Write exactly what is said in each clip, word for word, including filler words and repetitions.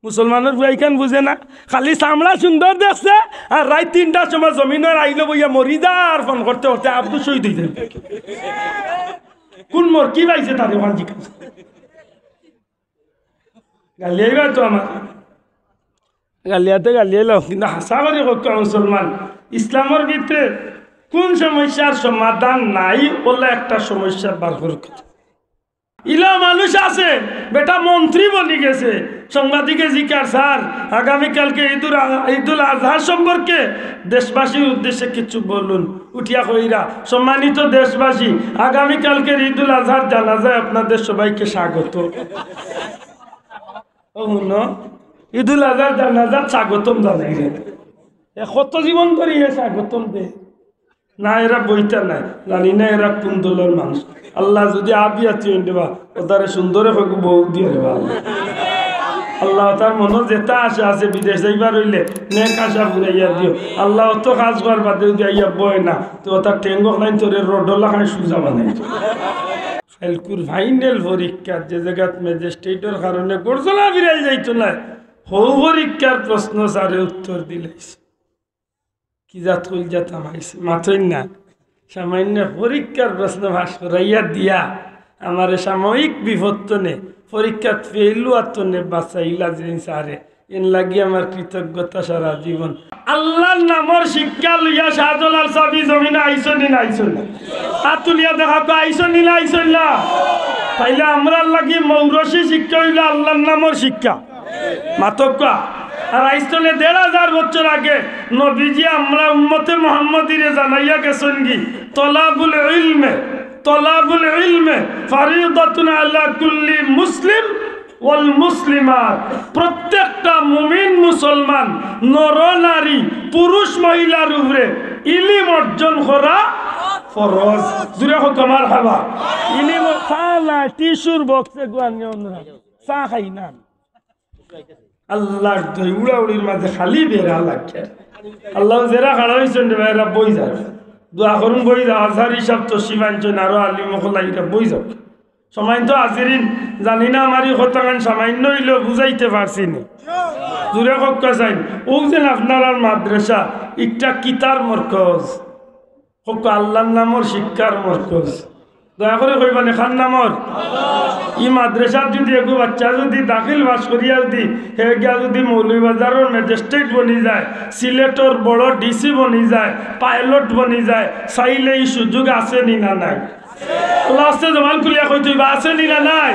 মুসলমানর পুয়াইখান বুঝে না, খালি চামড়া সুন্দর দেখছে, আর রাইত তিনটার সময় জমিনর আইলো বইয়া মরি যা, আর ফোন করতে করতে আব্দুল শহীদ অই যাইবো। কোন মর কি পাইছে তারে ওখান জিজ্ঞাসা? গালিয়াইবা তো আমার, গালিয়াতে গালিয়াইলাও, কিন্তু হাছা করি কউক্কা মুসলমান, ইসলামর ভিতরে কোন সমস্যার সমাধান নাই? অলা একটা সমস্যা বার করউক্কা। ইলা মানুষ আছে, বেটা মন্ত্রী বনি গেছে। সাংবাদিকে জিকার, "স্যার, আগামীকালকে ঈদুল আ-, ঈদুল আজহা সম্পর্কে দেশবাসীর উদ্দেশ্যে কিছু বলুন।" উঠিয়া কইরা, "সম্মানিত দেশবাসী, আগামীকালকের ঈদুল আজহার জানাজায় আপনাদের সবাইকে স্বাগত।" ও হুনো, ঈদুল আজহার জানাজাত স্বাগতম জানাইরে। এ কত জীবন ধরি এ স্বাগতম দে। না, এরা বইতা নাই, জানি না এরা কোন দলর মানুষ। আল্লাহ যদি আবিয়াতি অইন দেবা, ও তারে সুন্দরে কইব বউ দিও রে বাবা। আল্লাহ তার মনো যেটা আশা আছে বিদেশ যাইবার অইলে নেক আশা ফুরাইয়া দিও। আল্লাহ অত কাজ করার বাদে যদি আইয়া বয় না, তো ও তার টেঙ্গো খাইন তোরে রডলা খাইন সুজা বানাই। কাইলকুর ফাইনাল পরীক্ষা যে জাগাত ম্যাজিস্ট্রেটর কারণে গর্জলা বিরাই যাইতো না, হউ পরীক্ষার প্রশ্ন স্যারে উত্তর দিলাইছে। কি জাত কইল জাত আমাইছে, মাতইন না। সামান্য পরীক্ষার প্রশ্ন ফাঁস করাইয়া দিয়া আমারে সাময়িক বিপদ তনে, পরীক্ষাত ফেল অওয়ার তনে বাঁচাইলা যেইন স্যারে, এন লাগি আমার কৃতজ্ঞতা সারা জীবন। আল্লাহর নামর শিক্ষা লইয়া শাহজালাল সাবি জমিনো আইছইন নি না আইছইন না? আত তুলিয়া দেখা তো আইছইন নি না আইছইন না? তাইলে আমরার লাগি মৌরসি শিক্ষা অইলো আল্লাহর নামর শিক্ষা। মাতউক্কা। আর আইজ তনে দেড় হাজার বছর আগে নবীজি আমরা উম্মতে মুহাম্মদীরে জানাইয়া গেছইন কি, "তলাবুল ইলমে, তলাবুল ইলমে ফারিদাতুন আলা কুল্লি মুসলিম ওয়াল মুসলিমাত।" প্রত্যেকটা মুমিন মুসলমান নর নারী পুরুষ মহিলার উপরে ইলিম অর্জন করা ফরজ। জুরে কউক্কা মারহাবা। ইলিম চা না, টিস্যুর বক্সে গুয়ান নিয়ে অন্য চা খাই না। আল্লাহর দই উড়াউড়ির মাঝে খালি বেড়া লাগে। আল্লাহ যেরা খাড়া অইছইন রে ভাই, এরা বই যাও। দোয়া করুন বই যাও। আজহারি সাব তো শিবাঞ্চন আরো আলিম অকল আইরা বই যাও। সম্মানিত হাজিরিন, জানি না আমার ই কথাখান সামান্য অইলেও বুঝাইতে পারছি নি। জুরে কউক্কা চাইন, অউ যেন আপনারার মাদ্রাসা, একটা কিতার মরকজ। কউক্কা আল্লাহর নামর শিক্ষার মরকজ। দয়া করি কইবা নি, কার নামর? ই মাদ্রাসাত যদি এগু বাচ্চা যদি দাখিল পাশ করিয়া যদি হে গিয়া যদি মৌলভীবাজারর ম্যাজিস্ট্রেট বনি যায়, সিলেটর বড় ডিসি বনি যায়, পাইলট বনি যায়, চাইলে ই সুযোগ আছে নি না নাই? আল্লাহ আস্তে জবান খুলিয়া কইতে অইবা, আছে নি না নাই?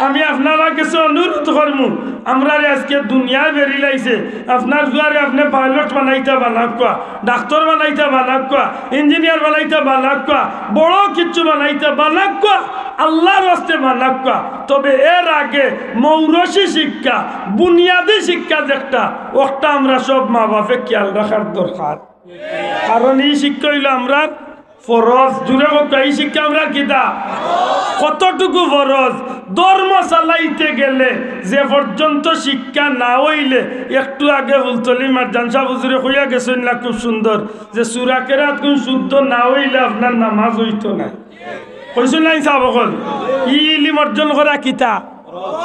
আমি আপনারার গেছে অনুরোধ করমু, আমরারে আজকে দুনিয়ায় বেরিলাইছে, আপনার ফুয়ারে আপনে পাইলট বানাইতা বানাউক্কা, ডাক্তার বানাইতা বানাউক্কা, ইঞ্জিনিয়ার বানাইতা বানাউক্কা, বড় কিচ্ছু বানাইতা বানাউক্কা, আল্লাহর ওয়াস্তে বানাউক্কা। তবে এর আগে মৌরসি শিক্ষা, বুনিয়াদি শিক্ষা যেটা, ওটা আমরা সব মা বাপে খেয়াল রাখার দরকার। কারণ ই শিক্ষা অইলো আমরার ফরজ। জুরে কউক্কা, ই শিক্ষা আমরার কিতা? কতটুকু ফরজ? ধর্ম চালাইতে গেলে যে পর্যন্ত শিক্ষা না অইলে, একটু আগে ফুলতলি মারজান সাব হুজুরে কইয়া গেছইন না খুব সুন্দর, যে সূরা কেরাত কুন শুদ্ধ না অইলে আপনার নামাজ অইতো নায়। কইছইন নানি সাব অকল? ই ইলিম অর্জন করা কিতা?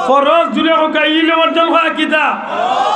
ফরজ। জুরে কউক্কা, ইলিম অর্জন করা কিতা?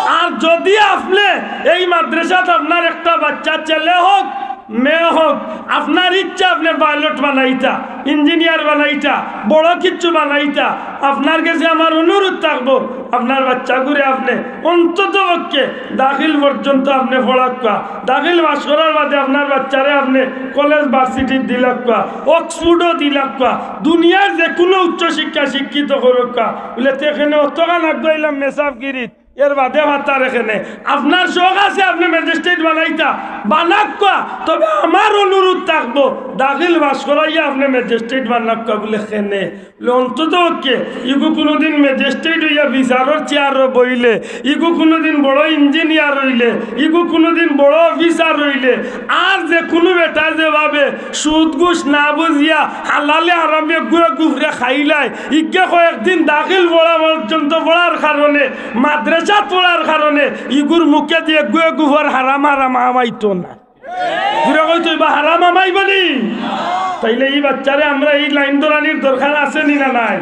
আর যদি আপনে এই মাদ্রাসাত আপনার একটা বাচ্চা, ছেলে হোক, মেয়ে হোক, আপনার ইচ্ছা আপনে পাইলট বানাইতা, ইঞ্জিনিয়ার বানাইতা, বড় কিচ্ছু বানাইতা, আপনার গেছে আমার অনুরোধ থাকবো, আপনার বাচ্চাগুরে আপনে অন্তত পক্ষে দাখিল পর্যন্ত আপনে পড়াউক্কা, দাখিল পাশ করার বাদে আপনার বাচ্চারে আপনে কলেজ ভার্সিটিত দিলাউক্কা, অক্সফোর্ডও দিলাউক্কা, দুনিয়ার যে কুনু উচ্চ শিক্ষা শিক্ষিত করউক্কা। বুলে, "তে কেনে অতখান আগুয়াইলাম মেসাবগিরিত, এর বাদে ভাতার এখানে আপনার শখ আছে আপনে ম্যাজিস্ট্রেট বানাইতা, বানাউক্কা, তবে আমার অনুরোধ থাকবো, দাখিল পাশ করাইয়া আপনে ম্যাজিস্ট্রেট বানাউক্কা।" বুলে, "কেনে?" বুলে, "অন্তত পক্ষে ইগু কুনুদিন ম্যাজিস্ট্রেট অইয়া বিচারর চেয়ারো বইলে, ইগু কুনুদিন বড় ইঞ্জিনিয়ার অইলে, ইগু কুনুদিন বড় অফিসার অইলে, আর যে কুনু বেটা যেভাবে সুদ ঘুষ না বুঝিয়া হালালে হারামে এগু এগুরে খাইলায়, ইগে কয়েকদিন দাখিল পড়া পর্যন্ত পড়ার কারণে, মাদ্রাসাত পড়ার কারণে ইগুর মুখেদি এগু এগুর হারাম হারাম হামাইতো না।" জুরে কইতো অইবা, হারাম হামাইবো নি? তাইলে ই বাচ্চারে আমরা ই লাইন ধরানির দরকার আছে নি না নাই?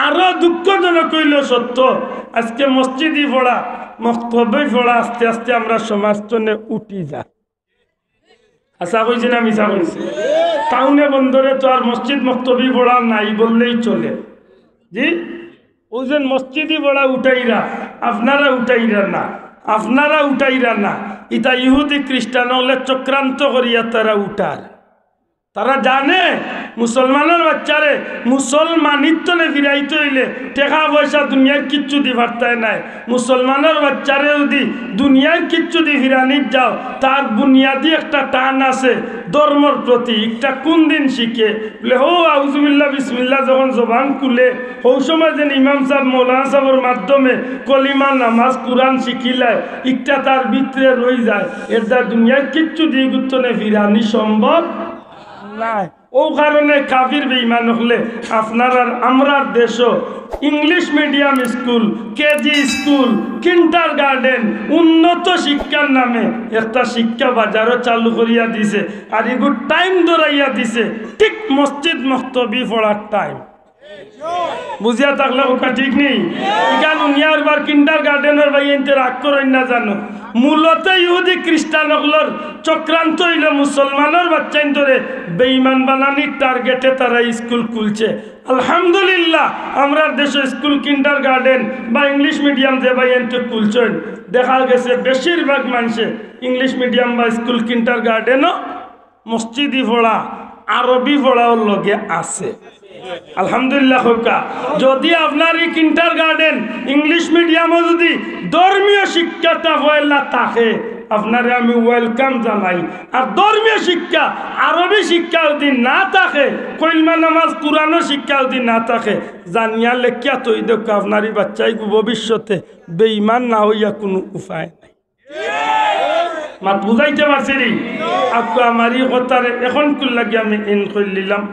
আরো দুঃখজনক অইলো সত্য, আজকে মসজিদি পড়া, মক্তবি পড়া আস্তে আস্তে আমরার সমাজ তনে উঠি যার। হাছা কইছি না মিছা কইছি? টাউনে বন্দরে তো আর মসজিদ মক্তবি পড়া নাই বললেই চলে। জি, অউ যেন মসজিদি পড়া উঠাইরা, আপনারা উঠাইরা না, আপনারা উঠাইরা না। ইতা ইহুদি খ্রিস্টান অকলে চক্রান্ত করিয়া তারা উঠার। তারা জানে মুসলমানর বাইচ্চারে মুসলমানির তনে ফিরাইতে অইলে টেকা পয়সা দুনিয়ার কিচ্ছু দি পারতায় নায়। মুসলমানর বাইচ্চারে যুদি দুনিয়ার কিচ্ছু দি ফিরানিত যাও, তার বুনিয়াদি একটা টান আছে ধর্মর প্রতি। ইকটা কুনদিন শিখে? বলে, হউ আউজুবিল্লাহ বিসমিল্লাহ যখন জবান খুলে, হউ সময় যেন ইমাম সাব মৌলানা সাবর মাধ্যমে কলিমা, নামাজ, কুরআন শিখিলায়, ইকটা তার ভিতরে রই যায়। এরদায় দুনিয়ার কিচ্ছু দি ইগুর তনে ফিরানি সম্ভব নায়। অউ কারণে কাফির বেঈমান অকলে আপনারার আমরার দেশো English medium school, KG school, kindergarten, উন্নত শিক্ষার নামে একটা শিক্ষা বাজারও চালু করিয়া দিছে। আর ইগুর টাইম ধরাইয়া দিছে, ঠিক মসজিদ মক্তবি পড়ার টাইম। বুঝিয়া থাকলে কথা ঠিক নি? ইখান হুনিয়া আরবার কিন্ডারগার্ডেনর ভাইয়াইন্তে রাগ করইন না জানো। মূলত ইহুদি খ্রিস্টান অকলর চক্রান্ত অইলো মুসলমানর বাইচ্চাইন্তরে বেঈমান বানানির টার্গেটে তারা স্কুল খুলছে। আলহামদুলিল্লাহ, আমরার দেশো স্কুল কিন্ডারগার্ডেন বা ইংলিশ মিডিয়াম যে ভাইয়াইন্তে খুলছইন, দেখা গেছে বেশিরভাগ মানষে ইংলিশ মিডিয়াম বা স্কুল কিন্ডারগার্ডেনও মসজিদি পড়া, আরবি পড়াও লগে আছে। আলহামদুলিল্লাহ কউক্কা। যুদি আপনার ই কিন্ডারগার্ডেন, ইংলিশ মিডিয়ামও যুদি ধর্মীয় শিক্ষাটা পয়লা থাকে, আপনারে আমি ওয়েলকাম জানাই। আর ধর্মীয় শিক্ষা, আরবি শিক্ষা যুদি না থাকে, কলমা নামাজ, কুরআনর শিক্ষা যুদি না থাকে, জানিয়া লেখিয়া থই দেউক্কা, আপনার ই বাইচ্চাইগু ভবিষ্যতে বেঈমান না অইয়া কুনু উপায় নাই। মাত বুঝাইতে পারছি নি? আক্কু আমার ই কথারে অখন কুন লাগি আমি এন করিলিলাম।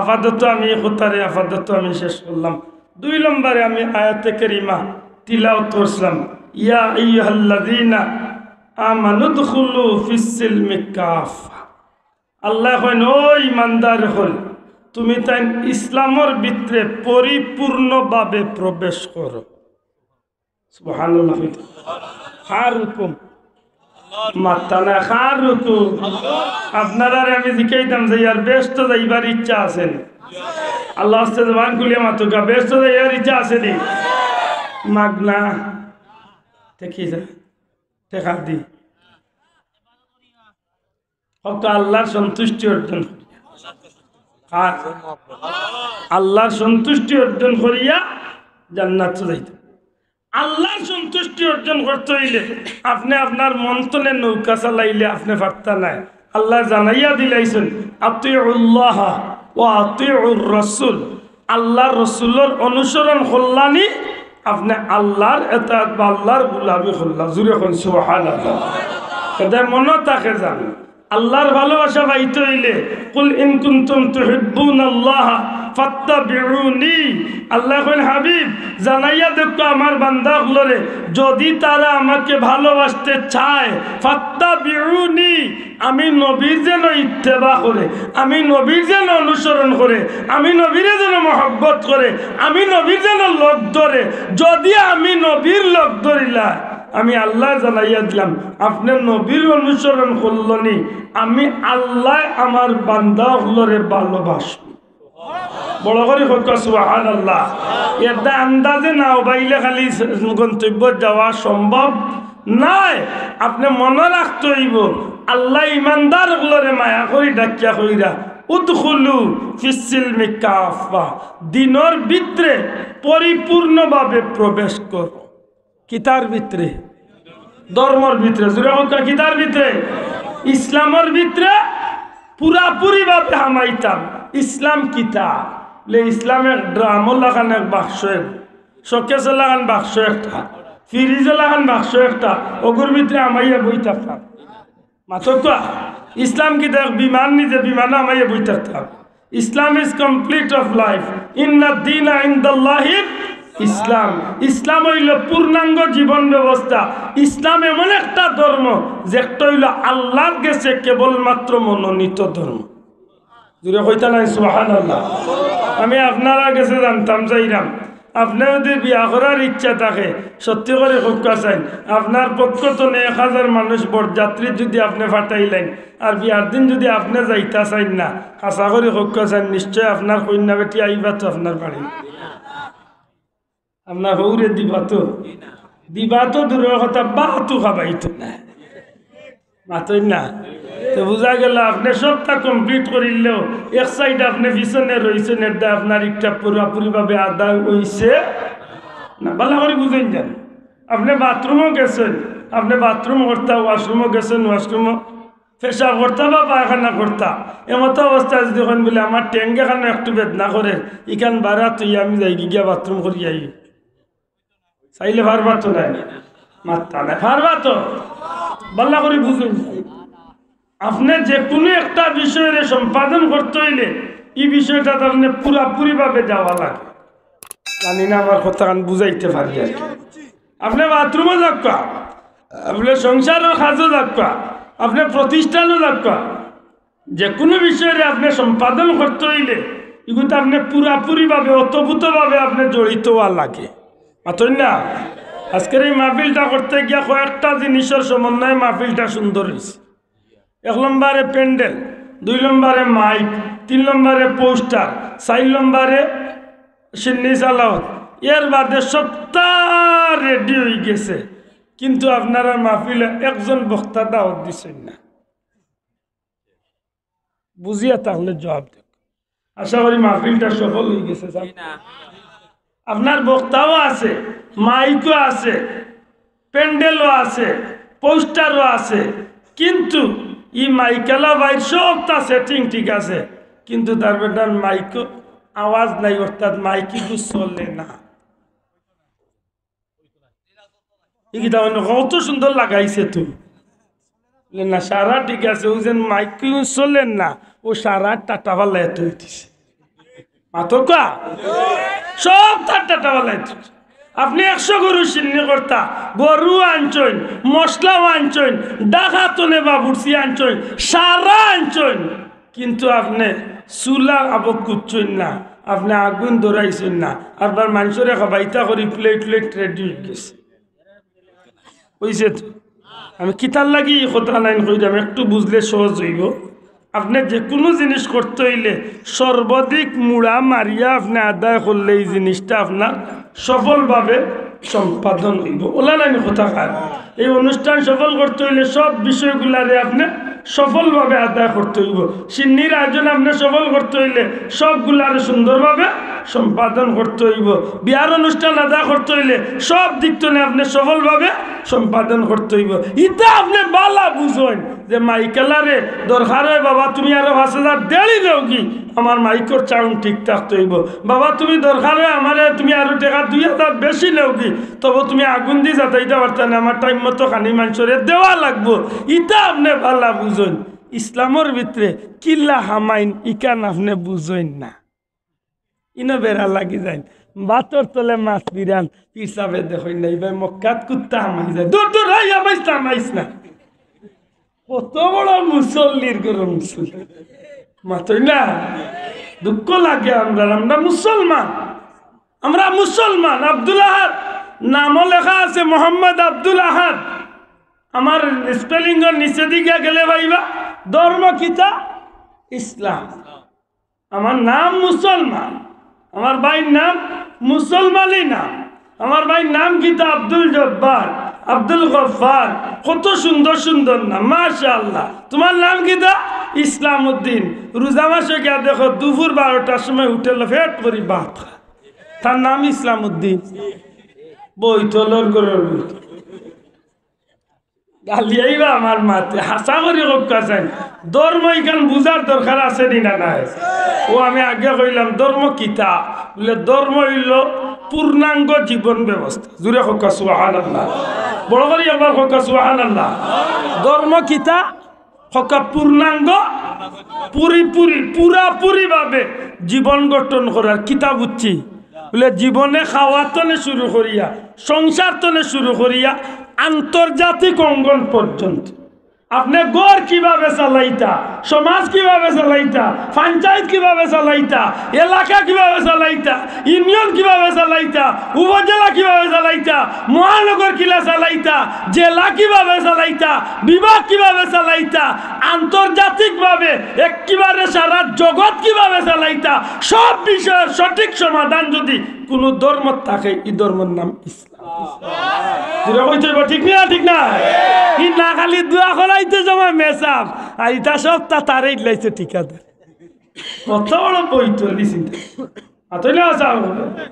আপাতত আমি ই কথারে আপাতত আমি শেষ করলাম। দুই নম্বরে আমি আয়াতে কারিমা তিলাওয়াত করছিলাম, ইয়া আইয়ুহাল্লাযীনা আমানু উদখুলু ফিস সিলমি কাফফা। আল্লায় কইন, ও ইমানদার অকল, তুমিতাইন ইসলামর ভিতরে পরিপূর্ণভাবে প্রবেশ করো। সুবহানাল্লাহ। কার হুকুম? মাত্তা না, কার হুকুম? আপনারারে আমি জিকাইতাম যে ইয়ার বেহেস্তো যাইবার ইচ্ছা আছে নি? আল্লার ওয়াস্তে জবান খুলিয়া মাতউক্কা, বেহেস্তো যাইবার ইচ্ছা আছে নি? মাগনা। দেখি যা। টেকা দি। কউক্কা আল্লার সন্তুষ্টি অর্জন করিয়া। কার? আল্লার সন্তুষ্টি অর্জন করিয়া জান্নাতো যাইতা। আল্লার সন্তুষ্টি অর্জন করতে অইলে আপনে আপনার মন তনে নৌকা চালাইলে আপনে পারতা নায়। আল্লায় জানাইয়া দিলাইছইন, আতিউল্লাহা ওয়া আতিউর রাসূল। আল্লার রসুলর অনুসরণ করলানি, আপনে আল্লার এতাআত বা আল্লার গোলামি করলা। জুরে কইন সুবহানাল্লাহ। এরদায় মনো থাকে যান, আল্লার ভালোবাসা পাইতে অইলে, কুল ইন কুনতুম তুহিব্বুনাল্লাহা ফাত্তাবিউনি। আল্লায় কইন, হাবিব, জানাইয়া দেউক্কা আমার বান্দা অকলরে, যুদি তারা আমাকে ভালোবাসতে চায়, ফাত্তাবিউনি, আমি নবীর যেন ইত্তেবা করে, আমি নবীর যেন অনুসরণ করে, আমি নবীরে যেন মহব্বত করে, আমি নবীর যেন লগ ধরে। যুদি আমি নবীর লগ ধরিলা, আমি আল্লায় জানাইয়া দিলাম, আপনে নবীর অনুসরণ করলনি, আমি আল্লায় আমার বান্দা অকলরে ভালোবাসবো। বড় করি কউক্কা সুবহানাল্লাহ। এরদায় আন্দাজে না উবাইলে খালি গন্তব্যত যাওয়া সম্ভব নায়। আপনে মনো রাখতে অইবো, আল্লায় ইমানদার অকলরে মায়া করি ডাকিয়া কইরা, উদখুলু ফিস সিলমি কাফফা, দ্বীনর ভিতরে পরিপূর্ণভাবে প্রবেশ করো। কিতার ভিতরে? ধর্মর ভিতরে। জুরে কউক্কা, কিতার ভিতরে? ইসলামর ভিতরে পুরাপুরিভাবে হামাইতাম। ইসলাম কিতা? বলে, ইসলাম এক ড্রামর লাখান, এক বাক্স, এক শোকেসর লাখান বাক্স একটা, ফ্রিজর লাখান বাক্স একটা, অগুর ভিতরে হামাইয়া বই থাকতাম। মাতউক্কা, ইসলাম কিতা? এক বিমান নি যে বিমানো হামাইয়া বই থাকতাম? Islam is complete of life. ইন্নাদ দীনা ইনদাল্লাহিল ইসলাম। ইসলাম অইলো পূর্ণাঙ্গ জীবন ব্যবস্থা। ইসলাম এমন একটা ধর্ম, যেটা অইলো আল্লার গেছে কেবলমাত্র মনোনীত ধর্ম। জুরে কইতা নায় সুবহানাল্লাহ। আমি আপনারার গেছে জানতাম চাইরাম, আপনে যুদি বিয়া করার ইচ্ছা থাকে, সত্যি করি কউক্কা চাইন, আপনার পক্ষ তনে এক হাজার মানুষ বরযাত্রী যুদি আপনে পাঠাইলাইন, আর বিয়ার দিন যুদি আপনে যাইতা চাইন না, হাছা করি কউক্কা চাইন, নিশ্চয় আপনার কইন্যা বেটি আইবা তো আপনার বাড়ি। আপনার হউরে দিবা তো? দিবা তো দূরর কথা, বাতও খাবাইতো না। মাতইন না। তো বুঝা গেল, আপনে সবটা complete করিলেও এক side আপনে পিছনে রইছইন, এটা আপনার ইটা পুরাপুরি ভাবে আদায় অইছে না। ভালা করি বুঝইন যান, আপনে বাথরুমও গেছইন, আপনে বাথরুম করতা, ওয়াশরুমও গেছইন, ওয়াশরুমও পেশাব করতা বা পায়খানা করতা, এমতো অবস্থায় যুদি কইন বুলে, "আমার ঠেং এখানো একটু বেদনা করে, ইখান বারা থইয়া আমি যাইগি গিয়া বাথরুম করি আই।" চাইলে পারবা তো নায়? মাততা নায়, পারবা তো? ভালা করি বুঝইন। আপনে যেকুনু একটা বিষয়রে সম্পাদন করতে অইলে ই বিষয়টাত আপনে পুরাপুরি ভাবে যাওয়া লাগে। জানি না আমার কথাখান বুঝাইতে পারি আর কি। আপনে বাথরুমও যাউক্কা, আপনে সংসারর কাজও যাউক্কা, আপনে প্রতিষ্ঠানও যাউক্কা, যেকুনু বিষয়রে আপনে সম্পাদন করতে অইলে ইগুত আপনে পুরাপুরি ভাবে, ওতপ্রোতভাবে আপনে জড়িত অওয়া লাগে। মাতইন না? আজকের এই মাহফিলটা করতে গিয়া কয়েকটা জিনিসর সমন্বয়ে মাহফিলটা সুন্দর অইছে। এক নম্বরে প্যান্ডেল, দুই নম্বরে মাইক, তিন নম্বরে পোস্টার, চাইর নম্বরে শিন্নি সালাওয়াত। এর বাদে সবটা রেডি অইগেছে, কিন্তু আপনারা মাহফিলে একজন বক্তা দাওয়াত দিছইন না। বুঝিয়া থাকলে জবাব দেউক। আশা করি মাহফিলটা সফল অইগেছে, স্যার। আপনার বক্তাও আছে, মাইকও আছে, প্যান্ডেলও আছে, পোস্টারও আছে, কিন্তু ই মাইকআলা ভাইর সবটা setting ঠিক আছে, কিন্তু তার বেটার মাইকও আওয়াজ নাই, অর্থাৎ মাইক ইগু চলে না। ই কিতা অইন্য, কত সুন্দর লাগাইছে তো। বলে, "না, সারা ঠিক আছে, অউ যেন মাইক চলের না, অউ সারা টাটা ফালাইয়া থই দিছে।" মাতউক্কা? সব তার টাটা ফালাইয়া থই দিছে। আপনে একশো গরু শিন্নি করতা, গরু আনছইন, মশলাও আনছইন, ডাকাতনে বাবুর্চি আনছইন, সারা আনছইন, কিন্তু আপনে চুলা আবক করছইন না, আপনে আগুন ধরাইছইন না, আরবার মানষরে খাবাইতা করি প্লেট প্লেট রেডি অইগেছে। অইছে তো? আমি কিতার লাগি ই কথাখান কইরাম, একটু বুঝলে সহজ অইবো। আপনে যেকুনু জিনিস করতে অইলে সর্বাধিক মুড়া মারিয়া আপনে আদায় করলে ই জিনিসটা আপনার সফলভাবে সম্পাদন অইবো। অউলা নানি কথাখান? এই অনুষ্ঠান সফল করতে অইলে সব বিষয়গুলারে আপনে সফলভাবে আদায় করতে অইবো। শিন্নির আয়োজন আপনে সফল করতে অইলে সবগুলারে সুন্দরভাবে সম্পাদন করতে অইবো। বিয়ার অনুষ্ঠান আদায় করতে অইলে সব দিক তনে আপনে সফলভাবে সম্পাদন করতে অইবো। ইতা আপনে ভালা বুঝইন যে মাইকআলারে দরকার অয়, "বাবা, তুমি আরো পাঁচ হাজার দেড়ি নেওগি, আমার মাইকর sound ঠিক থাকতে অইবো। বাবা, তুমি দরকার অয় আমারে, তুমি আরো টেকা দুই হাজার বেশি নেওগি, তবু তুমি আগুন দি যাতাইতা পারতা না, আমার টাইম মতো খানি মানষরে দেওয়া লাগবো।" ইতা আপনে ভালা বুঝইন। ইসলামর ভিতরে কিলা হামাইন, ইখান আপনে বুঝইন না। ইনো বেড়া লাগি যাইন, বাতর তলে মাছ বিরান, পীর সাবে দেখইন না, ইবায় মক্কাত কুত্তা হামাই যায়। দূর, দূর, এই হামাইস না, হামাইস না। কত বড় মুসল্লির ঘরর মুসল্লি। মাতইন না? দুঃখ লাগে আমরার, আমরা মুসলমান। আমরা মুসলমান। আব্দুল আহাদ, নামও লেখা আছে মোহাম্মদ আব্দুল আহাদ। আমার spelling-র নিচেদি গেলে পাইবা, ধর্ম কিতা? ইসলাম। আমার নাম মুসলমান, আমার ভাইর নাম মুসলমানই নাম। আমার ভাইর নাম কিতা? আব্দুল জব্বার, আব্দুল গফফার, কত সুন্দর সুন্দর নাম, মাশাআল্লাহ। তুমার নাম কিতা? ইসলাম উদ্দিন। রোজা মাসো গিয়া দেখো, দুপুর বারোটার সময় হোটেলো পেট ভরি ভাত খায়। তার নাম ইসলাম উদ্দিন। বইতলর ঘরর বইতল। গালিয়াইবা আমার মাতে, হাছা করি কউক্কা চাইন। ধর্ম ইখান বুঝার দরকার আছে নি না নাই? অউ আমি আগে কইলাম, ধর্ম কিতা? বুলে, ধর্ম অইলো পূর্ণাঙ্গ জীবন ব্যবস্থা। জুরে কউক্কা সুবহানাল্লাহ। বড় করি একবার কউক্কা সুবহানাল্লাহ। ধর্ম কিতা? কউক্কা পূর্ণাঙ্গ, পুরিপুরি, পুরাপুরি ভাবে জীবন গঠন করার। কিতা বুঝছি? বুলে, জীবনে খাওয়া তনে শুরু করিয়া, সংসার তনে শুরু করিয়া, আন্তর্জাতিক অঙ্গন পর্যন্ত। আপনে ঘর কিভাবে চালাইতা, সমাজ কিভাবে চালাইতা, পঞ্চায়েত কিভাবে চালাইতা, এলাকা কিভাবে চালাইতা, ইউনিয়ন কিভাবে চালাইতা, উপজেলা কিভাবে চালাইতা, মহানগর কিলা চালাইতা, জেলা কিভাবে চালাইতা, বিভাগ কিভাবে চালাইতা, আন্তর্জাতিকভাবে একেবারে সারা জগৎ কিভাবে চালাইতা, সব বিষয়ের সঠিক সমাধান যদি কোনো ধর্ম থাকে, এই ধর্মের নাম ইসলাম। জোরে কইতে অইবো, ঠিক না? ঠিক না? ই না খালি দোয়া করাইতে সময় মেসাব, আর ইটা সব তা তারে ইলাইছে ঠিকাদার। কত বড় বৈতরণি চিন্তা। আতই না আছে আমার।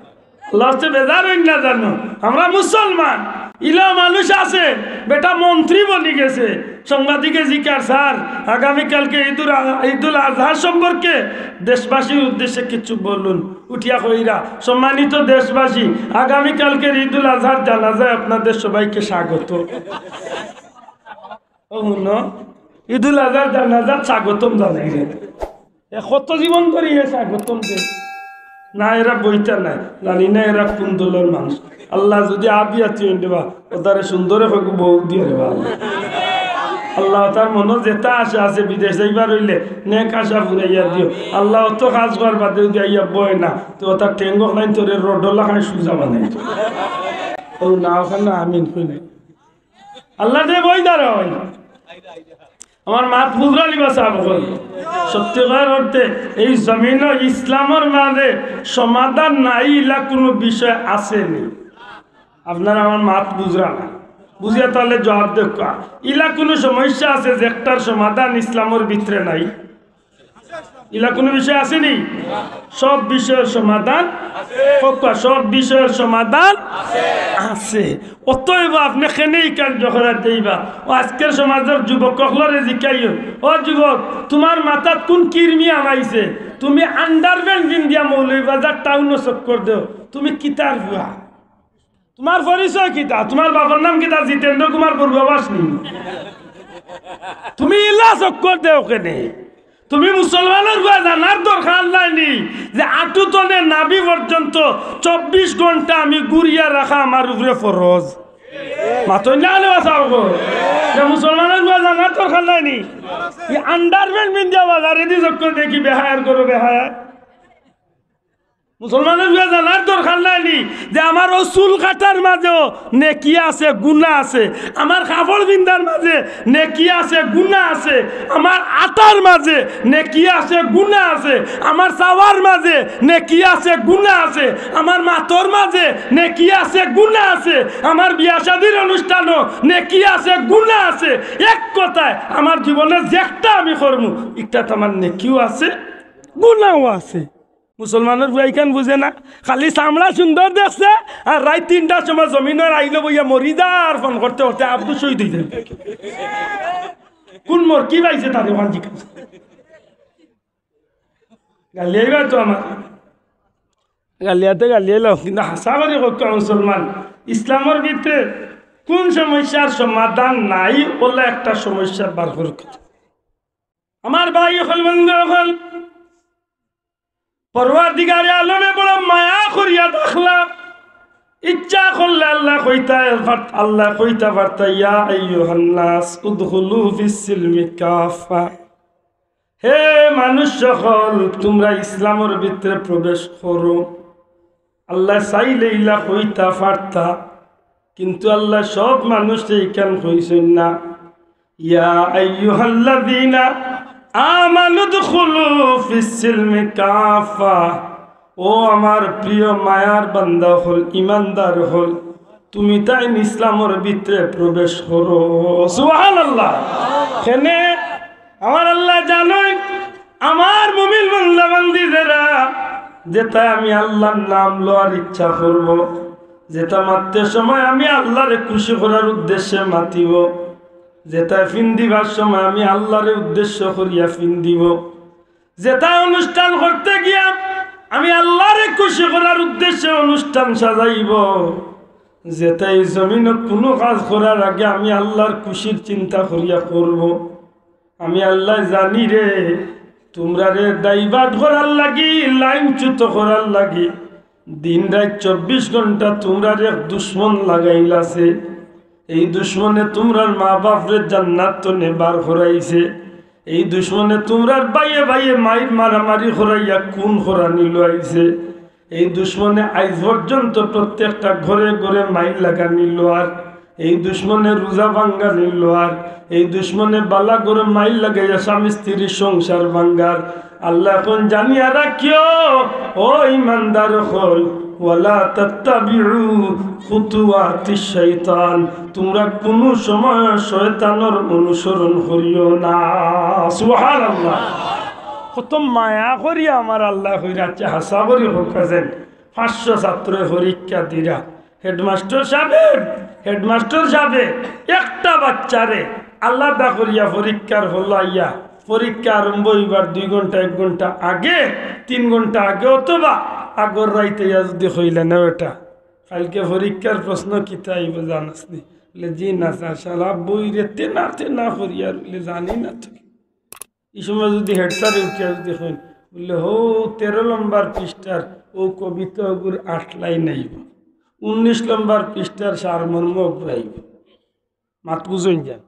আল্লাহ হচ্ছে বেজার হইন না জানো। আমরা মুসলমান, ইলা মানুষ আছে, বেটা মন্ত্রী বনি গেছে। সাংবাদিকে জিকার, "স্যার, আগামীকালকে ঈদুল আ-, ঈদুল আজহার সম্পর্কে দেশবাসীর উদ্দেশ্যে কিছু বলুন।" উঠিয়া কইরা, "সম্মানিত দেশবাসী, আগামীকালকের ঈদুল আজহার জানাজায় আপনাদের সবাইকে স্বাগত।" ও হুনো, ঈদুল আজহার জানাজাত স্বাগতম জানাইরা। এ কত জীবন ধরি এ স্বাগতম দে। না, এরা বইতা নাই, জানি না এরা কোন দলর মানুষ। আল্লাহ যদি আবিয়াতি হইন দেবা, ও তারে সুন্দরে কইব বউ দিও রে বাবা। আল্লাহ তার মনো যেতা আশা আছে বিদেশ যাইবার হইলে নেক আশা ফুরাইয়া দিও। আল্লাহ অত কাজ করার বাদে যদি আইয়া বয় না, তো ও তার ঠেঙ্গক নাই তোরে রডলা খাই সুজা বানাই। ও না, ওখানে আমিন কইলে। আল্লাহ দে বই দাঁড়াও। আমার মাত বুঝরা নি বা সাব অকল। সত্যিকার অর্থে এই জমিনো ইসলামর মাঝে সমাধান নাই, ইলা কোনো বিষয় আছে নি। আপনারা আমার মাত বুঝরা না, বুঝিয়া তাহলে জবাব দেউক্কা। ইলা কোনো সমস্যা আছে যেটার সমাধান ইসলামর ভিতরে নাই? ইলা কোনো বিষয় আছে নি? সব বিষয়ের সমাধান, কউক্কা, সব বিষয়ের সমাধান আছে। অতএব আপনে কেনে ইখান জহরাত দেইবা। ও আজকের সমাজর যুবক অকলরে জিকাইও, "ও যুবক, তুমার মাথাত কোন কিরমি হামাইছে? তুমি আন্ডারপ্যান্ট পিন্দিয়া মৌলভীবাজার টাউনো চক্কর দেও, তুমি কিতার ফুয়া?" তুমার পরিচয় কিতা? তুমার বাবার নাম কিতা? জিতেন্দ্র কুমার বড়ুয়া বাস নি? তুমি ইলা চক্কর দেও কেনে? তুমি মুসলমানর ফুয়া জানার দরকার নাই নি যে আটু তনে নাভি পর্যন্ত চব্বিশ ঘন্টা আমি গুরিয়া রাখা আমার উপরে ফরজ? মাতইন না কেনে বা সাব অকল। যে মুসলমানর ফুয়া জানার দরকার নাই নি? ই আন্ডারপ্যান্ট পিন্দিয়া বাজারেদি চক্কর দেখি বেহায়ার করো বেহায়া। মুসলমানর ফুয়া জানার দরকার নাই নি যে আমার ও চুল কাটার মাঝেও নেকি আছে, গুনা আছে, আমার কাপড় পিন্দার মাঝে নেকি আছে, গুনা আছে, আমার আটার মাঝে নেকি আছে, গুনা আছে, আমার চাওয়ার মাঝে নেকি আছে, গুনা আছে, আমার মাতর মাঝে নেকি আছে, গুনা আছে, আমার বিয়া শাদির অনুষ্ঠানো নেকি আছে, গুনা আছে। এক কথায় আমার জীবনে যেটা আমি করমু, ইটাত আমার নেকিও আছে, গুনাও আছে। মুসলমানর ফুয়া ইখান বুঝে না, খালি চামড়া সুন্দর দেখছে, আর রাইত তিনটার সময় জমিনর আইলো বইয়া মরি যার ফোন করতে করতে আব্দুল শহীদ হয়ে যাবে। কোন মোর কি পাইছে তারে ওখান জিজ্ঞাসা। গালিয়াইবা তো আমার। গালিয়াতে গালিয়াইলাম, কিন্তু হাছা করি কউক্কা মুসলমান, ইসলামর ভিতরে কোন সমস্যার সমাধান নাই, অলা একটা সমস্যা বার করউক্কা। আমার ভাই অকল, বন্ধু অকল, পরওয়ারদিগারে আলমে বড় মায়া করিয়া ডাকলা, ইচ্ছা করলে আল্লায় কইতা পার-, আল্লায় কইতা পারতা, "ইয়া আইয়ুহান নাস উদখুলু ফিস সিলমি কাফা।" হে মানুষ অকল, তুমরা ইসলামর ভিতরে প্রবেশ করো। আল্লায় চাইলে ইলা কইতা পারতা, কিন্তু আল্লায় সব মানুষরে ইখান কইছইন না। ইয়া আইয়ুহাল্লাযীনা আমানু উদখুলু ফিস সিলমি কাফা। ও আমার প্রিয় মায়ার বান্দা অকল, ইমানদার অকল, তুমি তাইন ইসলামর ভিতরে প্রবেশ করো। সুবহানাল্লাহ। কেনে আমার আল্লায় জানইন, আমার মুমিন বান্দা বান্দি যেরা, যেতায় আমি আল্লার নাম লওয়ার ইচ্ছা করব, যেতা মাততে সময় আমি আল্লারে খুশি করার উদ্দেশ্যে মাতিব, যেতায় ফিন্দিবার সময় আমি আল্লারে উদ্দেশ্য করিয়া ফিন্দিব, যেতায় অনুষ্ঠান করতে গিয়া আমি আল্লারে খুশি করার উদ্দেশ্যে অনুষ্ঠান সাজাইব, যেতায় এই জমিনো কোনো কাজ করার আগে আমি আল্লার খুশির চিন্তা করিয়া করব। আমি আল্লায় জানি রে, তুমরারে divert করার লাগি, লাইনচ্যুত করার লাগি দিন রাইত চব্বিশ ঘন্টা তুমরার এক দুশমন লাগাইল আছে। এই দুশমনে তুমরার মা বাপরে জান্নাত তনে বার করাইছে। এই দুশমনে তুমরার ভাইয়ে ভাইয়ে মাইর মারামারি করাইয়া খুন করানি লইছে। এই দুশমনে আইজ পর্যন্ত প্রত্যেকটা ঘরে ঘরে মাইর লাগানি লওয়ার, এই দুশমনে রোজা ভাঙ্গানি লওয়ার, এই দুশমনে বালা ঘরে মাইর লাগাইয়া স্বামী স্ত্রীর সংসার ভাঙ্গার। আল্লায় কইন, জানিয়া রাখিও, ও ইমানদার অকল, ওয়ালা তাত্তাবিউ খুতুওয়াতিশ শাইতান, তুমরা কুনু সময় শয়তানর অনুসরণ করিও না। সুবহানাল্লাহ। কত মায়া করি আমার আল্লায় কইরা, আচ্ছা, হাছা করি কউক্কা যেন পাঁচশো ছাত্রয় পরীক্ষা দিরা। হেডমাস্টার সাবে, হেডমাস্টার সাবে একটা বাচ্চারে আলাদা করিয়া পরীক্ষার হলো আইয়া, পরীক্ষা আরম্ভ অইবার দুই ঘন্টা, এক ঘন্টা আগে, তিন ঘন্টা আগে অথবা আগর রাইতে আইয়া যুদি কইলা, না বেটা, কাইলকে পরীক্ষার প্রশ্ন কিতা আইবো জানস নি? বলে, জি না স্যার, সারা বইরে তেনা তেনা করিয়া রইলে জানি না তো। ই সময় যুদি হেড স্যারে উঠিয়া যুদি কইন, বললে, হো, তেরো নম্বর পৃষ্ঠার ও কবিতা ওগুর আট লাইন আইবো, উনিশ নম্বর পৃষ্ঠার সারমর্ম ওগুর আইবো। মাত বুঝইন যান।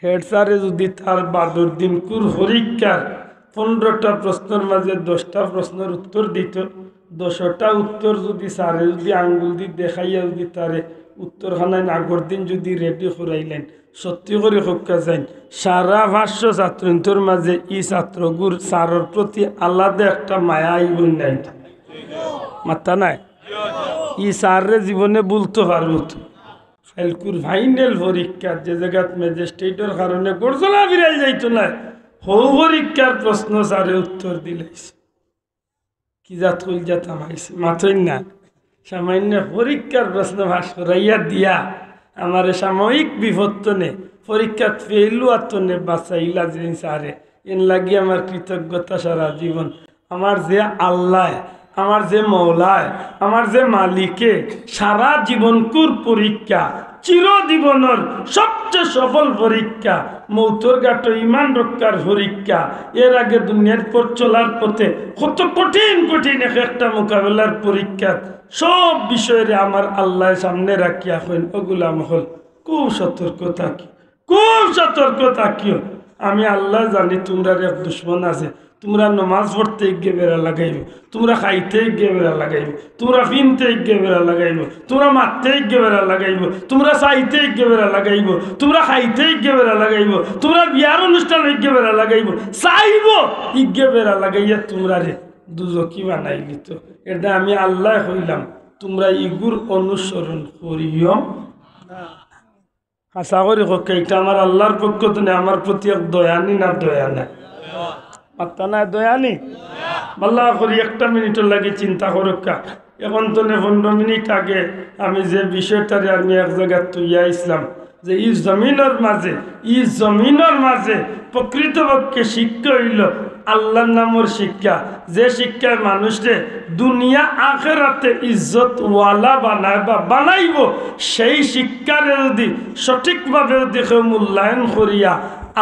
হেড স্যারে যুদি তার বাদর দিনকুর পরীক্ষার পনেরোটা প্রশ্নর মাঝে দশটা প্রশ্নর উত্তর দিত, দশটা উত্তর যুদি স্যারে যুদি আঙ্গুল দি দেখাইয়া যুদি তারে উত্তরখানায় আগর দিন যুদি রেডি করাইলেন, সত্যি করি কউক্কা যাইন, সারা পাঁচশো ছাত্রইন্তর মাঝে ই ছাত্রগুর স্যারর প্রতি আলাদা একটা মায়া আইবো নাই? মাত্তা নাই? ই স্যাররে জীবনে ভুলতো পারবো তো? কাইলকুর ফাইনাল পরীক্ষাত যে জাগাত ম্যাজিস্ট্রেটর কারণে গর্জলা বিরাই যাইতো না, হউ পরীক্ষার প্রশ্ন স্যারে উত্তর দিলাইছে। কি জাত কইল জাত আমাইছে, মাতইন না। সামান্য পরীক্ষার প্রশ্ন ফাঁস করাইয়া দিয়া আমারে সাময়িক বিপদ তনে, পরীক্ষাত ফেল অওয়ার তনে বাঁচাইলা যে স্যারে, এন লাগি আমার কৃতজ্ঞতা সারা জীবন। আমার যে আল্লায়, আমার যে মৌলায়, আমার যে মালিকে সারা জীবনকুর পরীক্ষা, চিরজীবনর সবচেয়ে সফল পরীক্ষা, মৌতর ঘাটো ইমান রক্ষার পরীক্ষা, এর আগে দুনিয়ার পথ চলার পথে কত কঠিন কঠিন এক একটা মোকাবেলার পরীক্ষা, সব বিষয়রে আমার আল্লায় সামনে রাখিয়া কইন, ও গোলাম অকল, খুব সতর্ক থাকি, খুব সতর্ক থাকিও। আমি আল্লায় জানি তুমরার এক দুশমন আছে। তুমরা নমাজ পড়তে ইগে বেড়া লাগাইবো, তুমরা খাইতে ইগে বেড়া লাগাইবো, তুমরা ফিনতে ইগে বেড়া লাগাইবো, তুমরা মারতে ইগে বেড়া লাগাইবো, তুমরা চাইতে ইগে বেড়া লাগাইবো, তুমরা খাইতে ইগে বেড়া লাগাইবো, তুমরা বিয়ার অনুষ্ঠান ইগে বেড়া লাগাইবো, চাইবো ইগে বেড়া লাগাইয়া তুমরারে দুজকি বানাইলিতো। এটা আমি আল্লায় কইলাম, তুমরা ইগুর অনুসরণ করিও। হাছা করি কউক্কা, ইটা আমার আল্লার পক্ষ তনে আমার প্রতি এক দয়া নি না দয়া না? মাত্তা নাই, দয়া নি? ভালা করি একটা মিনিটর লাগি চিন্তা করউক্কা। এখন তনে পনেরো মিনিট আগে আমি যে বিষয়টারে আমি এক জাগাত থইয়া আইছলাম, যে ই জমিনর মাঝে, ই জমিনর মাঝে প্রকৃতপক্ষে শিক্ষা অইলো আল্লার নামর শিক্ষা, যে শিক্ষায় মানুষরে দুনিয়া আখেরাতে ইজ্জতওয়ালা বানায় বা বানাইবো, সেই শিক্ষারে যুদি সঠিকভাবে যুদি কেউ মূল্যায়ন করিয়া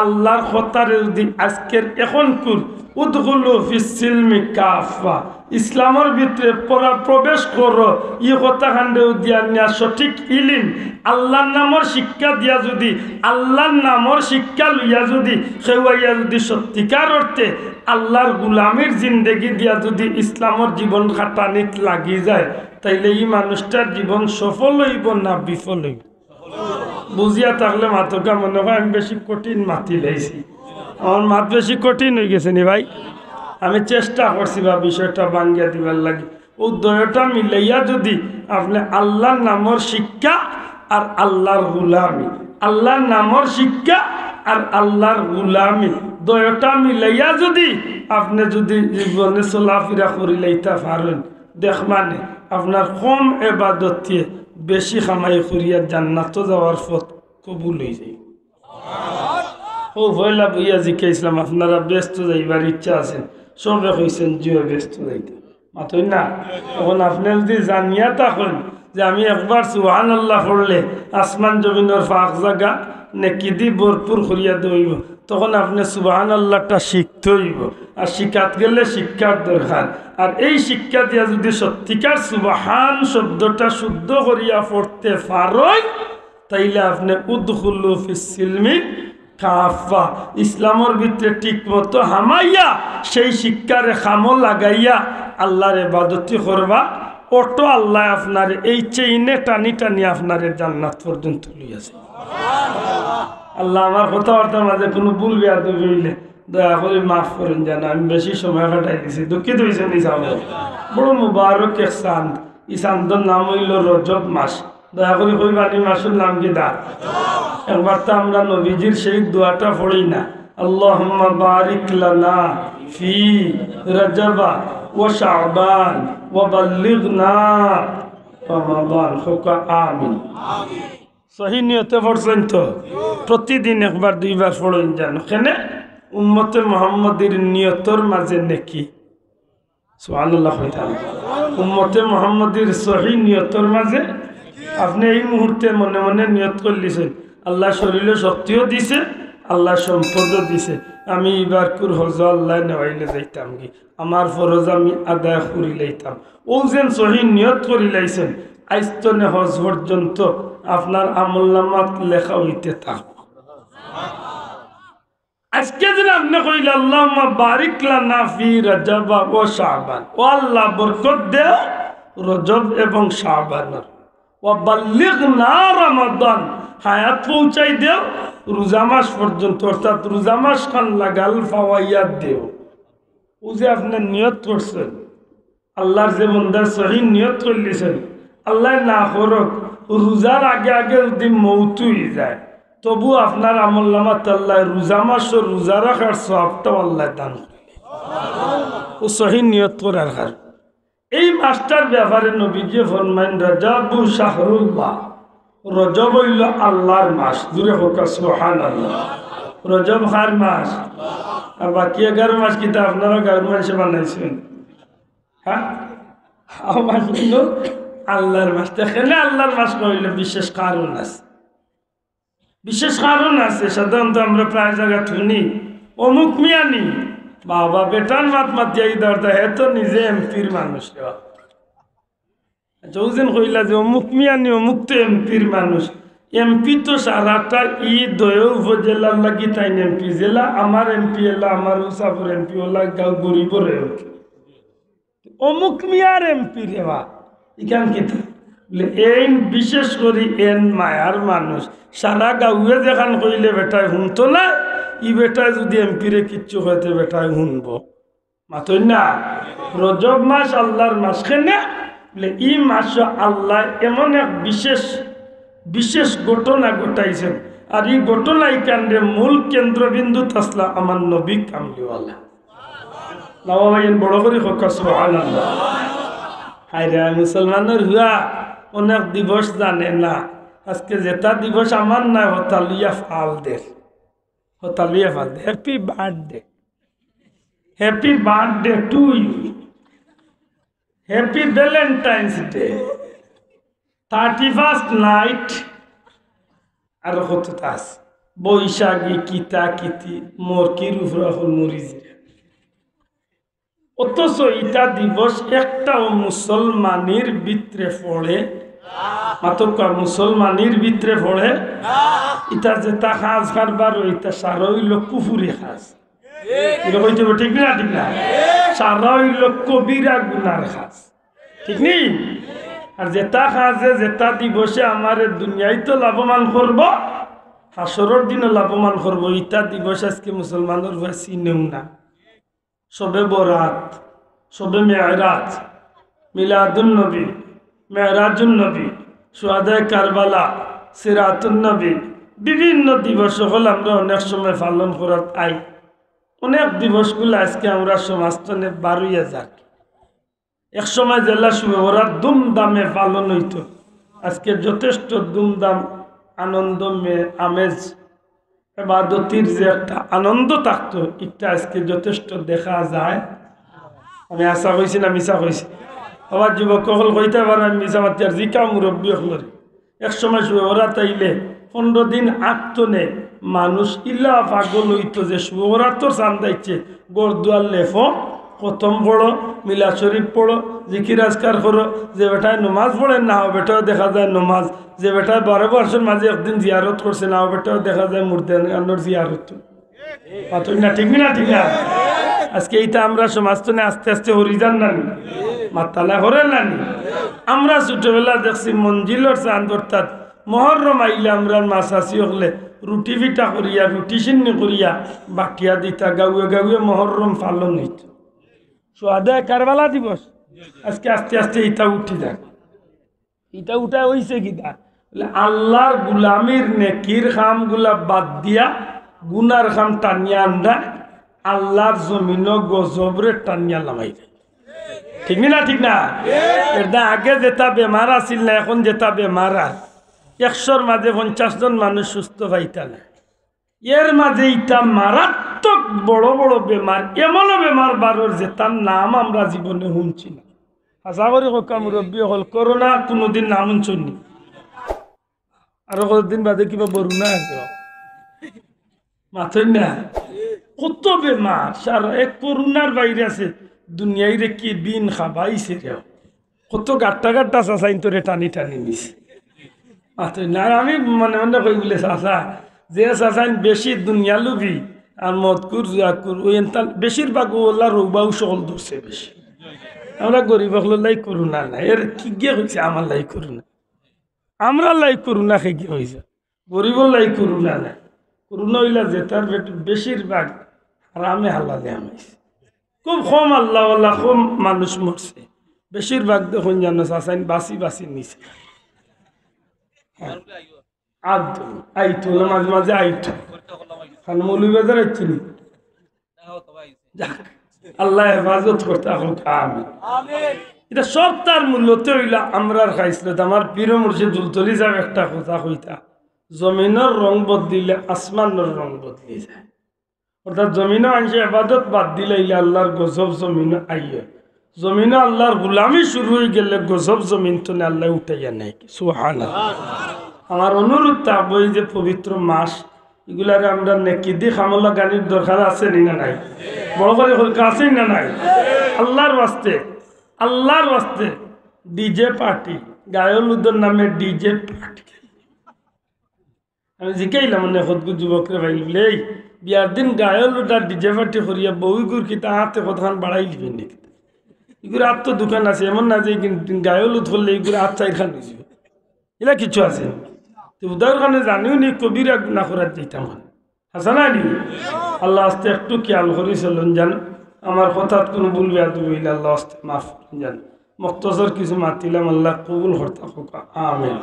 আল্লার কথারে যুদি আজকের এখনকুর উদখুলু ফিস সিলমি কাফা, ইসলামর ভিতরে পরা-, প্রবেশ করো, ই কথাখানরে যুদি আনিয়া সঠিক ইলিম, আল্লার নামর শিক্ষা দিয়া যুদি, আল্লার নামর শিক্ষা লইয়া যুদি কেউ আইয়া যুদি সত্যিকার অর্থে আল্লার গুলামির জিন্দেগি দিয়া যুদি ইসলামর জীবন খাটানিত লাগি যায়, তাইলে ই মানুষটার জীবন সফল অইবো না বিফল অইবো? বুঝিয়া থাকলে মাতউক্কা, মনে অয় আমি বেশি কঠিন মাতিলাইছি, আমার মাত বেশি কঠিন অইগেছে নি ভাই? আমি চেষ্টা করছি বা বিষয়টা ভাঙ্গিয়া দিবার লাগি। অউ দুইটা মিলাইয়া যুদি আপনে আল্লার নামর শিক্ষা আর আল্লার গুলামি, আল্লার নামর শিক্ষা আর আল্লার গুলামি, দুইটা মিলাইয়া যুদি আপনে যুদি জীবনে চলাফিরা করিলাইতা পারইন, দেখবানে আপনার কম এবাদতে বেশি কামাই করিয়া জান্নাতো যাওয়ার পথ কবুল অইযায়। অউ পয়লা বইয়া জিকাইছলাম, আপনারা বেহেস্তো যাইবার ইচ্ছা আছে? সবে কইছইন, জি অয়, বেহেস্তো যাইতাম। মাতইন না? অখন আপনে যুদি জানিয়া থাকইন যে আমি একবার সুবহানাল্লাহ পড়লে আসমান জমিনর ফাঁক জাগা নেকিদি ভরপুর করিয়া দেওয়া অইবো, তখন আপনে সুবহানাল্লাহটা শিখতে অইবো। আর শিখাত গেলে শিক্ষার দরকার। আর এই শিক্ষা দিয়া যুদি সত্যিকার সুবহান শব্দটা শুদ্ধ করিয়া পড়তে পারইন, তাইলে আপনে উদখুলু ফিস সিলমি কাফা, ইসলামর ভিতরে ঠিক মতো হামাইয়া, সেই শিক্ষারে কামো লাগাইয়া আল্লাহর ইবাদতি করবা। অটো আল্লায় আপনারে এই চেইনে টানি টানি আপনারে জান্নাত পর্যন্ত লইয়া যাইবা। আল্লাহ, আমার কথাবার্তার মাঝে কুনু ভুল বেয়াদবি অইলে দয়া করি মাফ করইন যেন, আমি বেশি সময় কাটাই দিছি, দুঃখিত অইছইন নি সাব। বড় মুবারক এক চান্দ, ই চান্দর নাম অইলো রজব মাস। দয়া করি কইবা নি মাসর নাম কিতা? একবার তো আমরা নবীজির সেই দোয়াটা পড়ি না, আল্লাহুম্মা বারিক লানা ফি রাজাবা ওয়া শাবান ওয়া বাল্লিগনা রমাদান। কউক্কা আমিন। সহি নিয়তে পড়ছইন তো? প্রতিদিন একবার দুইবার পড়ইন যেন। কেনে? উম্মতে মুহাম্মদীর নিয়তর মাঝে নেকি। সুবহানাল্লাহ কইতাম। উম্মতে মুহাম্মদীর সহি নিয়তর মাঝে আপনে এই মুহূর্তে মনে মনে নিয়ত করিলিছইন, আল্লায় শরীলো শক্তিও দিছে, আল্লায় সম্পদও দিছে, আমি ইবারকুর হজো আল্লায় নেওয়াইলে যাইতামগি, আমার ফরজ আমি আদায় করিলাইতাম। অউ যেন সহি নিয়ত করিলাইছইন, আইজ তনে হজ পর্যন্ত আপনার আমলনামাত লেখা অইতে থাকবো। আজকে যদি আপনে কইলা, "আল্লাহুম্মা বারিক লানা ফি রাজাবা ওয়া শাবান", ও আল্লাহ, বরকত দেও রজব এবং শাবানর, "ওয়া বাল্লিগনা রমাদান", হায়াত পৌঁছাই দেও রোজা মাস পর্যন্ত, অর্থাৎ রোজা মাস খান লাগাল পাওয়াইয়া দেও। অউ যে আপনে নিয়ত করছইন, আল্লাহর যে বন্দায় সহি নিয়ত করিলিছইন, আল্লায় না করউক, রোজার আগে আগে যদি মউত অইযায়, তবু আপনার আমলনামাত আল্লায় রোজা মাসর রোজা রাখার সওয়াবটাও আল্লায় দান করিলিবা। অউ সহি নিয়ত করার কারণে। এই মাসটার ব্যাপারে নবীজিয়ে ফরমাইন, "রজবু শাহরুল্লাহ", রজব অইলো আল্লাহর মাস। জুরে কউক্কা সুবহানাল্লাহ। রজব কার মাস? আর বাকি এগারো মাস কিতা আপনারা গাউর মানষে বানাইছইন? হ্যাঁ, আমার জন্য আল্লাহর মাস। তো এখানে আল্লাহর মাস কইলে বিশেষ কারণ আছে, বিশেষ কারণ আছে। সাধারণত আমরা প্রায় জাগাত হুনি, "অমুক মিয়া নি?" বাবা, বেটার মাত মাতিয়া ই দরদা, হে তো নিজে এমপির মানুষ রে বাবা। আচ্ছা, অউ যেন কইলা যে অমুক মিয়া নি, অমুক তো এমপির মানুষ। এমপি তো সারাটা ই দয় উপজেলার লাগি তাইন এমপি। যেলা আমার এমপি, এলা আমার উসাফর এমপি, ওলা গাঁও গরিবর এমপি। অমুক মিয়ার এমপি রে বা, ইখান কিতা? বলে, এইন বিশেষ করি এন মায়ার মানুষ, সারা গাঁওয়ে যেখান কইলে বেটায় হুনতো না, ই বেটায় যদি এমপিরে কিচ্ছু কয় তে বেটায় হুনবো। মাতইন না? রজব মাস আল্লাহর মাস। কেনে? বলে, ই মাসো আল্লায় এমন এক বিশেষ, বিশেষ ঘটনা ঘটাইছইন। আর ই ঘটনা ইখানরে মূল কেন্দ্রবিন্দুত আছলা আমার নবী কামলিওয়ালা। না বাবা, এইন বড় করি কউক্কা সুবহানাল্লাহ। হায়রে, মুসলমানর পুয়া অনেক দিবস জানে না। আজকে যেটা দিবস আমার নায়, হতা লইয়া ফাল দের। হতা লইয়া ফাল দের। Happy birthday। Happy birthday to you। Happy Valentine's Day। Thirty first night। আর কততা আছে? বৈশাখী, কিতা কিতি, মরকির উপরে অখন মরি জিরা। অথচ ইটা দিবস একটাও মুসলমানির ভিতরে পড়ে, মাতউক্কা, মুসলমানির ভিতরে পড়ে। ইটা যেটা কাজ কারবার, ইটা সারা অইলো কুফুরি কাজ। ইটা কইতে অইবো, ঠিক না? ঠিক না? সারা অইলো কবিরা গুনার কাজ, ঠিক নি? আর যেটা কাজে, যেটা দিবসে আমারে দুনিয়াইত লাভবান করবো, হাশরর দিনও লাভবান করবো, ইটা দিবস আজকে মুসলমানর পুয়া চিনেও না। শবে বরাত, শবে মেরাজ, মিলাদুন নবী, মেরাজুন নবী, শুহাদায়ে কারবালা, সিরাতুন নবী, বিভিন্ন দিবস অকল আমরা অনেক সময় পালন করাত আই। অনেক দিবসগুলা আজকে আমরার সমাজ তনে বারইয়া যার। এক সময় যেলা শবে বরাত ধুমধামে পালন অইতো, আজকে যথেষ্ট ধুমধাম, আনন্দ মে-, আমেজ, এবাদতির যে একটা আনন্দ থাকতো, ইটা আজকে যথেষ্ট দেখা যায়। আমি হাছা কইছি না মিছা কইছি? আবার যুবক অকল কইতা পারইন আমি মিছা মাতিয়ার, জিকাও মুরব্বি অকলরে। এক সময় শবে বরাত আইলে পনরো দিন আগ তনে মানুষ ইলা পাগল অইতো যে শবে বরাতর চান্দ আইছে, ঘর দুয়ার লেপো, খতম পড়ো, মিলাদ শরীফ পড়ো, জিকির আজকার করো। যে বেটায় নমাজ পড়ে না, ও বেটাও দেখা যায় নমাজ। যে বেটায় বারো বর্ষর মাঝে একদিন জিয়ারত করছে না, ও বেটাও দেখা যায় মুর্দাগানর জিয়ারত। মাতইন না, ঠিক না? ঠিক না? আজকে ইতা আমরা সমাজ তো আস্তে আস্তে হরি যার না নি? মাতালা হরে না নি? আমরা ছোটবেলা দেখছি মঞ্জিলর চান্দ, অর্থাৎ মহরম আইলে আমরার মা চাচি অকলে রুটি পিঠা করিয়া, রুটি সিন্নি করিয়া বাটিয়া দিতা, গাউয়ে গাউয়ে মহরম পালন অইত। শুহাদায়ে কারবালা দিবস। আজকে আস্তে আস্তে ইতা উঠি যায়। ইতা উঠা অইছে কিতা? বলে, আল্লার গুলামির নেকির কামগুলা বাদ দিয়া গুনার কাম টানিয়া আনরা, আল্লার জমিনো গজবরে টানিয়া লামাই দেয়। ঠিক নি না? ঠিক না? এরদা আগে যেতা বেমার আছিল না, এখন যেতা বেমার আর একশোর মাঝে পঞ্চাশ জন মানুষ সুস্থ পাইতা না। এর মাঝে ইতা মারাত্মক বড় বড় বেমার, এমনও বেমার বারর যেতার নাম আমরা জীবনে হুনছি না। হাছা করি কউক্কা মুরব্বি অকল, করোনা কুনুদিন নাম হুনছইন নি? আরো কতদিন বাদে কিবা বরুণা আছে, মাতইন না? কত বেমার, সারা এক করোনার ভাইরাসে দুনিয়াইরে কি দিন খাবাইছে রে। কত গাট্টা গাট্টা চাচাইন তোরে টানি টানি নিছে। মাতইন না, আর আমি মনে মনে কই বলে, চাচা, যে চাচাইন বেশি দুনিয়া লুভি আর মদখুর, জুয়াখুর, ওই এনতা বেশিরভাগ অউ আল্লার রউবাউ সকল ধরছে বেশি। আমরা গরিব অকলর লাগি করোনা না, এর কিগে কইছে আমার লাগি করোনা? আমরার লাগি করোনা কিগে কইছে? গরিবর লাগি করোনা না। করোনা অইলা যেতার বেট-, বেশিরভাগ হারামে হালালে হামাইছে। খুব কম আল্লাওয়ালা, কম মানুষ মরছে। বেশিরভাগ দেখইন জানো চাচাইন বাঁচি বাঁচি নিছে। হ্যাঁ। আদ-, আইতো না, মাঝে মাঝে আইতো। কারণ মৌলভীবাজার আইতো নি। যাক, আল্লায় হেফাজত করতা অউক, আমিন। ইতা সব তার মূলতে অইলা আমরার খাইছলত। আমার পীর মুর্শিদ ফুলতলি সাব একটা কথা কইতা, জমিনর রং বদলিলে আসমানর রং বদলি যায়। অর্থাৎ জমিনো মানষে এবাদত বাদ দিলাইলে আল্লার গজব জমিনো আইয়ে। জমিনো আল্লার গুলামি শুরু অইগেলে গজব জমিন তনে আল্লায় উঠাইয়া নেয়। সুবহানাল্লাহ। আমার অনুরোধ থাকবো, এই যে পবিত্র মাস, ইগুলারে আমরা নেকিদি কামো লাগানির দরকার আছে নি না নাই? বড় করি কউক্কা, আছে নি না নাই? আল্লার ওয়াস্তে, আল্লার ওয়াস্তে। ডিজে পার্টি, গায়ে হলুদর নামে ডিজে পার্টি। আমি জিকাইলাম, মানে, কতগু যুবকরে পাইলে, "এই বিয়ার দিন গায়ে হলুদ আর ডিজে পার্টি করিয়া বউগুর কিতা আতে কতখান বাড়াইলিবে নি কিতা?" ইগুর আত তো দুখান আছে, এমন না যে ইগুর গায়ে হলুদ করলে ইগুর আত চাইরখান অইযিবো। ইলা কিছু আছে। তো উদার কারণে জানিও নি কবিরা গুনা করার যাইতাম। হাছা না নি? আল্লার ওয়াস্তে একটু খিয়াল করি চলইন যান। আমার কথাত কুনু ভুল বেয়াদবি অইলে আল্লার ওয়াস্তে মাফ করইন যান। মুখতসর কিছু মাতিলাম, আল্লায় কবুল করতা অউক। আমিন।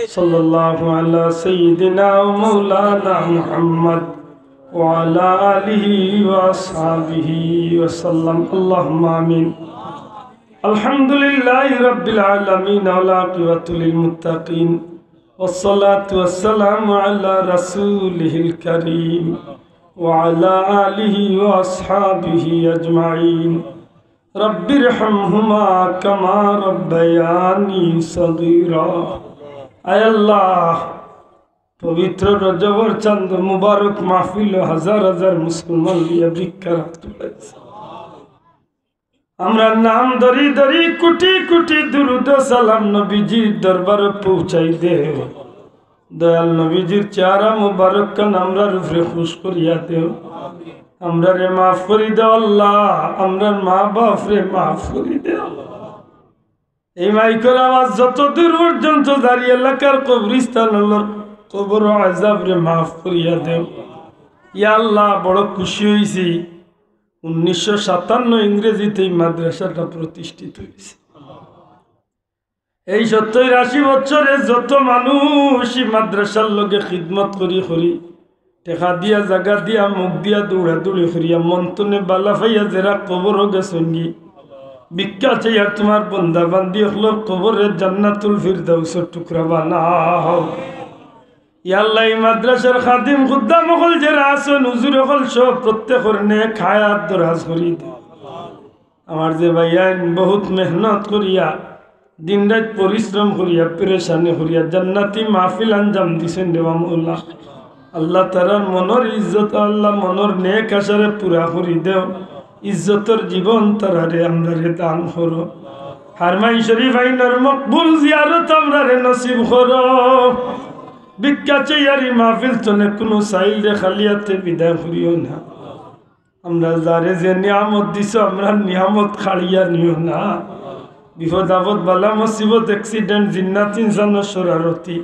সাল্লাল্লাহু আলা সাইয়্যিদিনা ওয়া মাওলানা মুহাম্মদ ওয়া আলা আলিহি ওয়া আসহাবিহি ওয়া সাল্লাম। আল্লাহুম্মা আমিন। আলহামদুলিল্লাহি রাব্বিল আলামিন, ওয়াল আকিবাতু লিল মুত্তাকিন, ওয়াস সালাতু ওয়াস সালামু আলা রাসূলিহিল কারীম, ওয়া আলা আলিহি ওয়া আসহাবিহি আজমাইন। রাব্বিরহামহুমা কামা রাব্বায়ানি সগীরা। আয় আল্লাহ, পবিত্র রজবর চান্দ মুবারক মাহফিলো হাজার হাজার মুসলমান লইয়া ভিক্ষার আত তুলাইছে। আমরার নাম ধরি ধরি কুটি কুটি দুরুদ ও সালাম নবীজির দরবারো পৌঁছাই দেও। দয়াল নবীজির চেহারা মুবারক খান আমরার উপরে খুশ করিয়া দেও। আমরারে মাফ করি দেও আল্লাহ, আমরার মা বাপরে মাফ করি দেও। এই মাইকর আওয়াজ যত দূর পর্যন্ত যার এলাকার কবরস্থান অকলর কবরো আজাবরে মাফ করিয়া দেও। ইয়া আল্লাহ, বড় খুশি অইছি, উনিশশো সাতান্ন ইংরেজিত এই মাদ্রাসাটা প্রতিষ্ঠিত অইছে। এই সত্তইর আশি বছরে যত মানুষ ই মাদ্রাসার লগে খিদমত করি করি, টেকা দিয়া, জাগা দিয়া, মুখ দিয়া, দৌড়াদৌড়ি করিয়া, মন তনে বালা পাইয়া যেরা কবরো গেছইনগি, ভিক্ষা চাইয়ার তুমার বন্দা বান্দি অকলর কবররে জান্নাতুল ফিরদাউসর টুকরা বানাও। ইয়া আল্লাহ, ই মাদ্রাসার খাদিম খুদ্দাম অকল যেরা আছইন, হুজুর অকল সহ প্রত্যেকর নেক হায়াত দরাজ করি দেও। আমার যে ভাইয়াইন বহুত মেহনত করিয়া, দিন রাইত পরিশ্রম করিয়া, পেরেশানি করিয়া জান্নাতি মাহফিল আঞ্জাম দিছইন রে মওলা। আল্লাহ, তারার মনর ইজ্জত, আল্লাহ, মনর নেক আশারে পুরা করি দেও। ইজ্জতর জীবন তারারে আমরারে দান করো। হারমাইন শরীফ আইনর মকবুল জিয়ারত আমরারে নসিব করো। ভিক্ষা চাইয়ারি মাহফিল তনে কুনু সাইলরে খালি আতে বিদায় করিও না। আমরা যারে যে নিয়ামত দিছো, আমরার নিয়ামত খাড়িয়া নিও না। বিপদ আপদ বালা মুসিবত, accident, জিন্নাত ইনসানর শরারতি,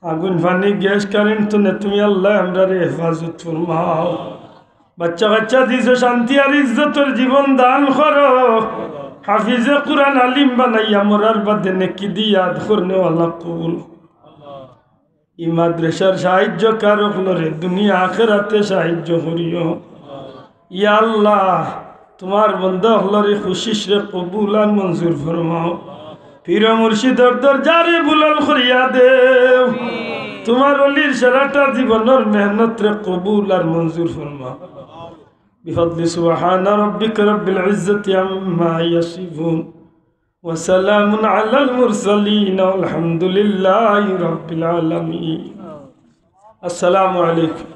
আগুন পানি গ্যাস কারেন্ট তনে তুমি আল্লাহ আমরারে হেফাজত ফরমাও। বাচ্চা কাচ্চা দিছো, শান্তি আর ইজ্জতর জীবন দান করো। হাফিজে কুরআন আলিম বানাইয়া মরার বাদে নেকি দি ইয়াদ করনেওয়ালা কবুল। ই মাদ্রাসার সাহায্যকার অকলরে দুনিয়া আখেরাতে সাহায্য করিও। ইয়া আল্লাহ, তুমার বন্দা অকলর ই কোশিশরে কবুল আর মঞ্জুর ফরমাও। পীর মুর্শিদর দরজারে বুলন্দ করিয়া দেও। তুমার অলির সারাটা জীবনর মেহনতরে কবুল আর মঞ্জুর ফরমাও। بفضل سبحان ربك رب العزة عما يصفون وسلام على المرسلين والحمد لله رب العالمين. السلام عليكم.